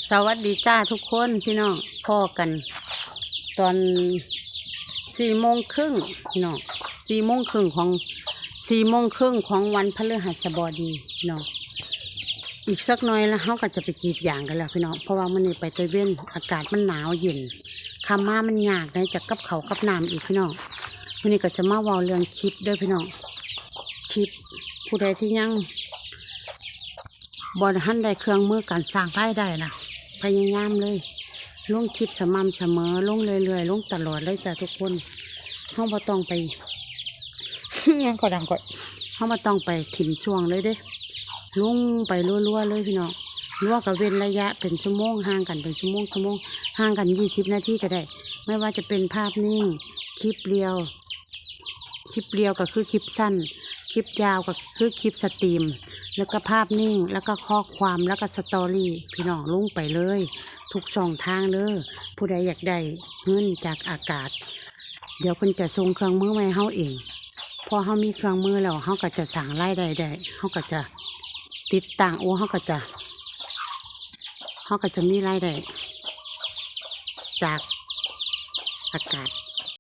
ສະຫວັດດີຈ້າທຸກຄົນພີ່ນ້ອງ, ພໍ້ກັນຕອນສີ່ໂມງເຄິ່ງພີ່ນ້ອງ, ສີ່ໂມງເຄິ່ງຂອງ ສີ່ໂມງເຄິ່ງຂອງວັນພະລືຫັດສະບໍດີພີ່ນ້ອງ. ອີກສັກໜ້ອຍລະເຮົາກໍຈະໄປກຣີດຢາງກັນແລ້ວພີ່ນ້ອງ, ເພາະວ່າມື້ນີ້ໄປແຕ່ເວັນ ອາກາດມັນໜາວເຢັນ, ຄ່ຳມາມັນຍາກໃດຈະກັບເຂົ້າກັບນ້ຳອີກພີ່ນ້ອງ. ມື້ນີ້ກໍຈະມາເວົ້າເລື່ອງຄລິບເດີພີ່ນ້ອງ, ຄລິບຜູ້ໃດທີ່ຍັງ ບໍ່ທັນໄດ້ເຄື່ອງມືການສ້າງລາຍໄດ້ນະ, ພະຍາຍາມເລີຍ ລົງຄລິບສະໝ່ຳສະເໝີ, ລົງເລື້ອຍໆ, ລົງຕະຫຼອດເລີຍຈ້າທຸກຄົນ. ເຮົາບໍ່ຕ້ອງໄປ ຫຍັງກໍດັງກໍ ເຮົາບໍ່ຕ້ອງໄປຖິ້ມຊ່ວງເລີຍເດ້, ລົງໄປລັວໆເລີຍພີ່ນ້ອງ. ຫຼືວ່າກໍເວັ້ນໄລຍະເປັນຊົ່ວໂມງ, ຫ່າງກັນເປັນຊົ່ວໂມງ, ຊົ່ວໂມງ, ຫ່າງກັນຊາວນາທີກໍໄດ້. ບໍ່ວ່າຈະເປັນພາບນິ່ງ, ຄລິບລຽວ, ຄລິບລຽວກໍຄືຄລິບສັ້ນ, ຄລິບຍາວກໍຄືຄລິບສະຕຣີມ, ແລ້ວກໍພາບນິ່ງ, ແລ້ວກໍຂໍ້ຄວາມ, ແລ້ວກໍສະຕໍຣີ ພີ່ນ້ອງ ລົງໄປເລີຍ ທຸກຊ່ອງທາງເດີ. ຜູ້ໃດຢາກໄດ້ເງິນຈາກອາກາດ ດຽວເພິ່ນຈະສົ່ງເຄື່ອງມືມາໃຫ້ເຮົາເອງ. ພໍເຮົາມີເຄື່ອງມືແລ້ວ ເຮົາກໍຈະສ້າງລາຍໄດ້ໄດ້, ເຮົາກໍຈະຕິດຕັ້ງ, ໂອ້ ເຮົາກໍຈະ ເຮົາກໍຈະມີລາຍໄດ້ຈາກອາກາດ